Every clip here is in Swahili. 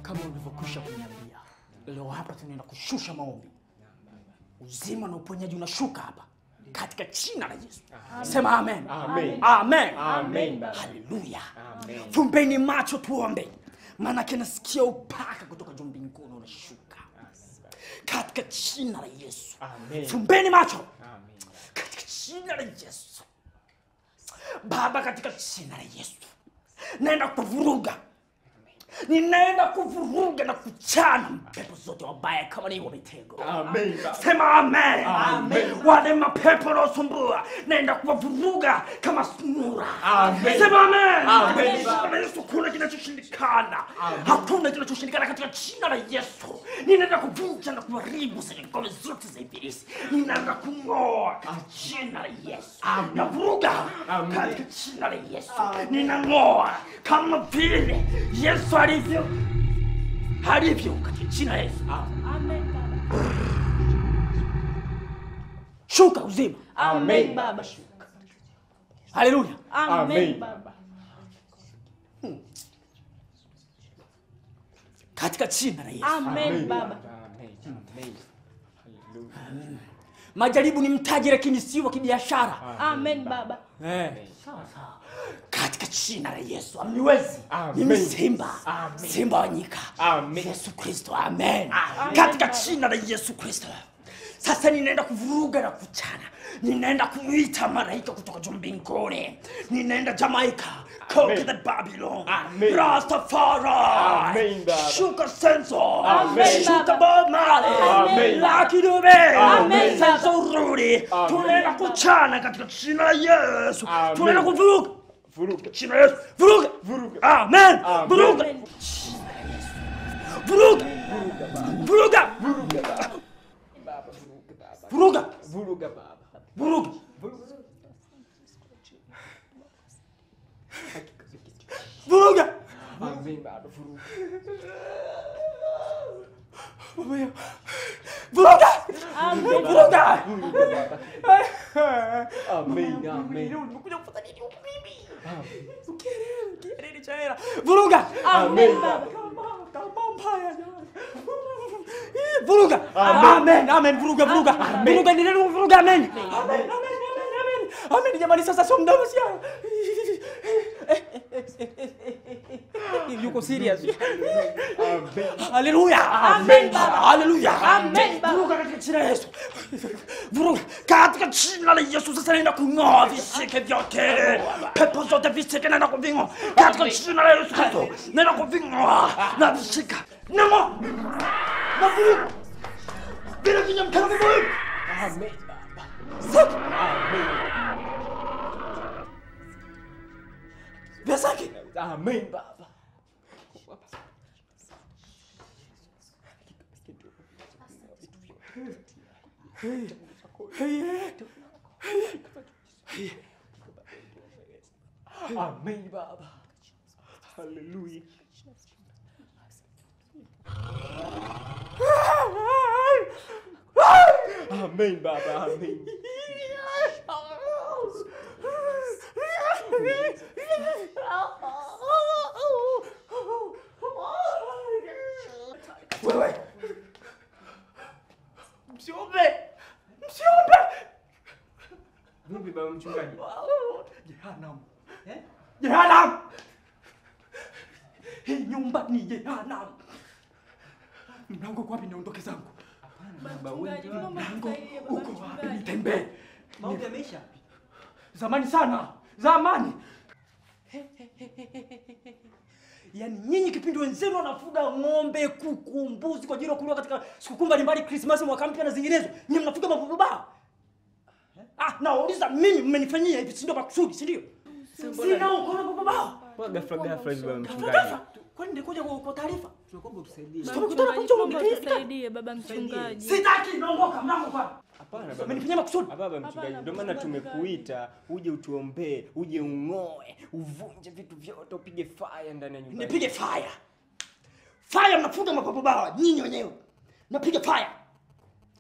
Kama ulivyokwisha kuniambia, leo hapa tunaenda kushusha maombi. Uzima na uponyaji unashuka hapa katika jina la Yesu. Sema amen. Amen. Amen. Amen. Haleluya. Fumbeni macho tuombe. Maana kinasikia upaka kutoka juu mbinguni unashuka. Katika jina la Yesu. Amen. Fumbeni macho. Amen. Katika jina la Yesu. Baba, katika jina la Yesu. Naenda kuvuruga. Ninaenda kuvuruga na kuchana pepo zote wabaya kama ni wa mitego. Amen. Sema amen. Amen. Wale mapepo wanaosumbua naenda kuwavuruga kama sungura. Amen. Sema amen. Amen. Baba Yesu, kuna kinachoshindikana. Hakuna kinachoshindikana katika jina la Yesu. Ninaenda kuvunja na kuharibu zile ngome zote za ibilisi. Ninaenda kung'oa katika jina la Yesu. Navuruga katika jina la Yesu. Ninang'oa kama vile Yesu alivyo katika jina la Yesu. Amen baba. Shuka uzima. Amen baba. Haleluya. Amen baba. Katika jina la Yesu. Amen baba. Amen. Haleluya. Majaribu ni mtaji lakini si wa kibiashara. Amen baba. Sawa sawa. Katika jina la Yesu amniwezi. Mimi simba. Amen. Simba wa nyika. Amen. Yesu Kristo. Amen. Katika jina la Yesu Kristo. Sasa ninaenda kuvuruga na kuchana. Ninaenda kuita malaika kutoka juu mbinguni. Ninaenda Jamaica, Coke the Babylon, Amen. Rastafari, Amen, baba. Shuka Senso, Amen. Shuka Bob Marley, Amen. Lucky Dube, Amen. Senso Rudi. Amen. Tunaenda kuchana katika jina la Yesu. Amen. Tunaenda kuvuruga. Vuruga. Jina la Yesu. Vuruga. Vuruga. Amen. Amen. Vuruga. Vuruga. Vuruga. Vuruga baba. Baba vuruga baba. Vuruga. Vuruga baba. Vuruga. Vuruga. Amen baba vuruga. Baba ya. Vuruga. Amen. Vuruga. Vuruga baba. Amen. Amen. Nimekuja kufuata nini huku mimi? Ukielele, ukielele cha hela. Vuruga. Amen baba. Kama mbaya jamani. Vuruga. Amen. Amen. Vuruga, vuruga. Vuruga, endelea kuvuruga. Amen. Amen. Amen. Amen. Amen. Jamani, sasa sio mdomo sio. Yuko serious. Amen. Haleluya. Amen baba. Haleluya. Amen baba. Vuruga katika jina la Yesu. Vuruga katika jina la Yesu. Sasa naenda kung'oa visike vyote. Pepo zote visike naenda kuving'oa. Katika jina la Yesu Kristo. Naenda kuving'oa na visika. Namo. Na vuruga. Bila kinywa mkono vuruga. Amen baba. Sasa. Amen. Besaki. Amen baba. Amen baba. Haleluya. Amen baba. Amen. Wewe. Msiombe. Msiombe. Vipi baba mchungaji? Jehanamu. Jehanamu. Hii nyumba ni jehanamu. Mlango uko wapi niondoke zangu? Hapana baba, wewe Mchungaji, Mlango tusaidie baba uko wapi mchungaji. nitembee? Maombi yameisha. Zamani sana. Zamani. Yaani nyinyi kipindi wenzenu wanafuga ng'ombe, kuku, mbuzi kwa ajili ya kuliwa katika sikukuu mbalimbali, Krismasi, mwaka mpya na zinginezo, nyinyi mnafuga mabubaba. Ah, nauliza mimi mmenifanyia hivi si ndio makusudi, si ndio? Sina ukono mabubaba. Mbona ghafla ghafla hivi baba mchungaji? Ghafla. Kwani nilikuja kwa taarifa? Tunakuomba utusaidie. Baba Tumekutana mchungaji, kwa tunaomba mchungaji. utusaidie baba mchungaji. Sitaki, naondoka mlango kwa. Hapana baba. Mmenifanyia makusudi. Hapana baba mchungaji, Hapana, ndio maana mchungaji. tumekuita uje utuombee, uje ung'oe, uvunje vitu vyote, upige fire ndani ya nyumba. Nipige fire. Fire mnafuga mapapo nyinyi wenyewe. Napiga fire.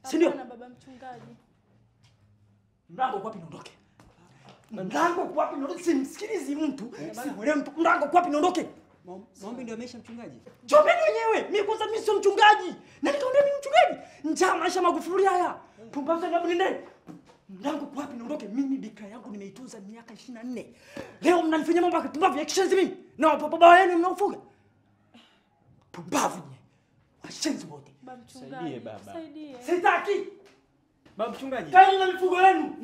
Si ndio? Hapana baba mchungaji. Mlango uko wapi niondoke? Mlango uko wapi niondoke? Simsikilizi mtu, simuelewi mtu. Mlango uko wapi niondoke? Maombi ndio yameisha mchungaji? Jombeni wenyewe. Mimi kwanza mimi sio mchungaji. Na nikaambia mimi mchungaji. Njaa maisha Magufuli haya. Pumbavu sana nende. Mlango kwa wapi niondoke? Mimi bika yangu nimeitunza miaka 24. Leo mnanifanyia mambo ya kipumbavu ya kishenzi mimi. Na baba wenu mnaofuga. Pumbavu nyie. Washenzi wote. Baba mchungaji. Tusaidie baba. Tusaidie. Sitaki. Baba mchungaji. Kaeni na mifugo yenu.